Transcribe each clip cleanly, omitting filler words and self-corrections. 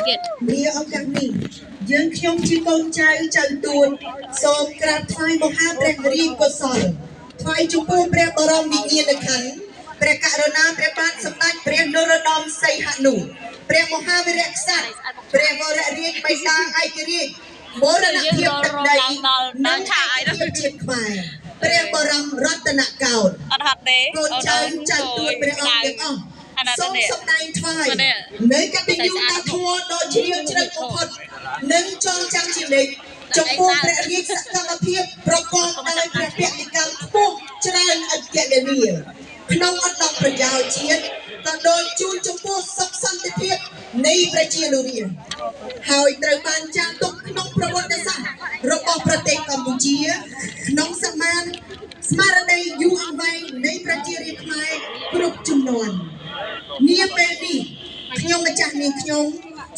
ទៀត នាឱកាសនេះយើងខ្ញុំជាកូនចៅចៅទួនសូមក្រាបថ្វាយមហាព្រះរាជកុសលថ្វាយចំពោះព្រះបរមវិញ្ញាណក្ខន្ធព្រះករុណាព្រះបាទសម្ដេចព្រះនរោត្តមសីហនុព្រះមហាវីរក្សត្រព្រះវររាជបិតាឯករាជ្យបូរណភាពទឹកដីនិងឯកភាពជាតិខ្មែរព្រះបរមរតនកោដ្ឋ អត់ហត់ទេ កូនចៅចៅទួនព្រះអង្គទាំងអស់សូមសម្ដែងថ្វាយនៅកតញ្ញូតាធម៌ដ៏ជ្រាលជ្រៅបំផុតនិងចងចាំជានិច្ចចំពោះព្រះរាជសកម្មភាពប្រកបដោយព្រះពលិកម្មខ្ពស់ច្រើនអគ្គនានាក្នុងឧត្តមប្រយោជន៍ជាតិក៏ដូចជូនចំពោះសុខសន្តិភាពនៃប្រជានុរាស្ត្រហើយត្រូវបានចារទុកក្នុងប្រវត្តិសាស្ត្ររបស់ប្រទេសកម្ពុជា ក្នុងសម័យស្មារតីយូរអង្វែងនៃប្រជារាស្ត្រខ្មែរគ្រប់ជំនាន់នាពេលនេះខ្ញុំម្ចាស់នាងខ្ញុំ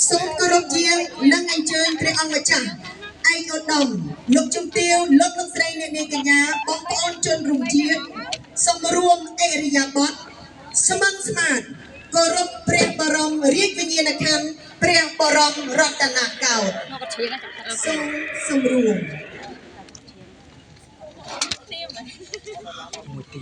សូមគោរពយាងនិងអញ្ជើញព្រះអង្គម្ចាស់ឯកឧត្តមលោកជំទាវលោកលោកស្រីអ្នកនាងកញ្ញាបងប្អូនជនរួមជាតិសូមរួមអិរិយាបថស្មឹងស្មាតគោរពព្រះបរមរាជវិញ្ញាណក្ខន្ធព្រះបរមរតនកោដ្ឋ មកក៏ជ្រៀងដែរ សូមសម្រួម មួយទី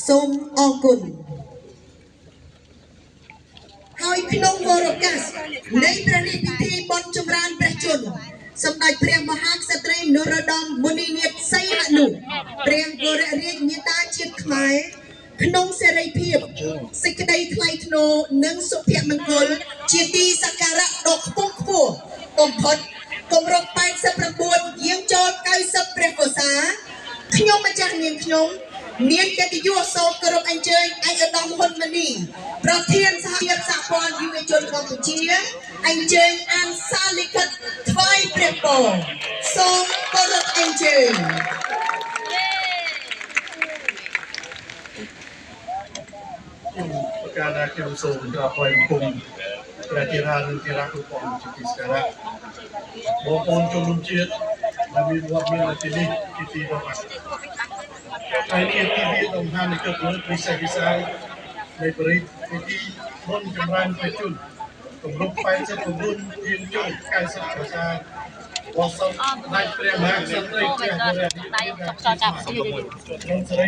សូមអរគុណហើយក្នុងវរកាសនៃព្រះរាជពិធីបុណ្យចម្រើនព្រះជន្មសម្ដេចព្រះមហាក្សត្រីនរោត្តមមុនីនាថសីហនុព្រះវររាជមាតាជាតិខ្មែរក្នុងសេរីភាពសេចក្តីថ្លៃថ្នូរនិងសុភមង្គលជាទីសក្ការៈដ៏ខ្ពង់ខ្ពស់បំផុតគម្រប់89យាងចូល90ព្រះកុសាខ្ញុំម្ចាស់នាងខ្ញុំមានកិត្តិយសសូមគោរពអញ្ជើញឯកឧត្តមហ៊ុនម៉ាណីប្រធានសហភាពសហព័ន្ធយុវជនកម្ពុជាអញ្ជើញអានសារលិខិតថ្វាយព្រះពរសូមគោរពអញ្ជើញ ខ្ញុំប្រកាសថាខ្ញុំសូមក្រាបថ្វាយបង្គំព្រះធីរានិងធីរៈគ្រប់ព្រះអង្គជាទីសក្ការៈបងប្អូនជនរួមជាតិដែលមានវត្តមាននៅទីនេះជាទីរាប់អានថ្ងៃនេះទីវាដង្ហានៃកិច្ចលើកពិសេសវិសាលនៃបរិពិធីបុណ្យចម្រើនព្រះជន្មគម្រប់89យាងចូល90ប្រសារបស់សម្ដេចព្រះមហាក្សត្រីព្រះវររាជ ដៃចុកចោចាប់ ក្នុងសេរី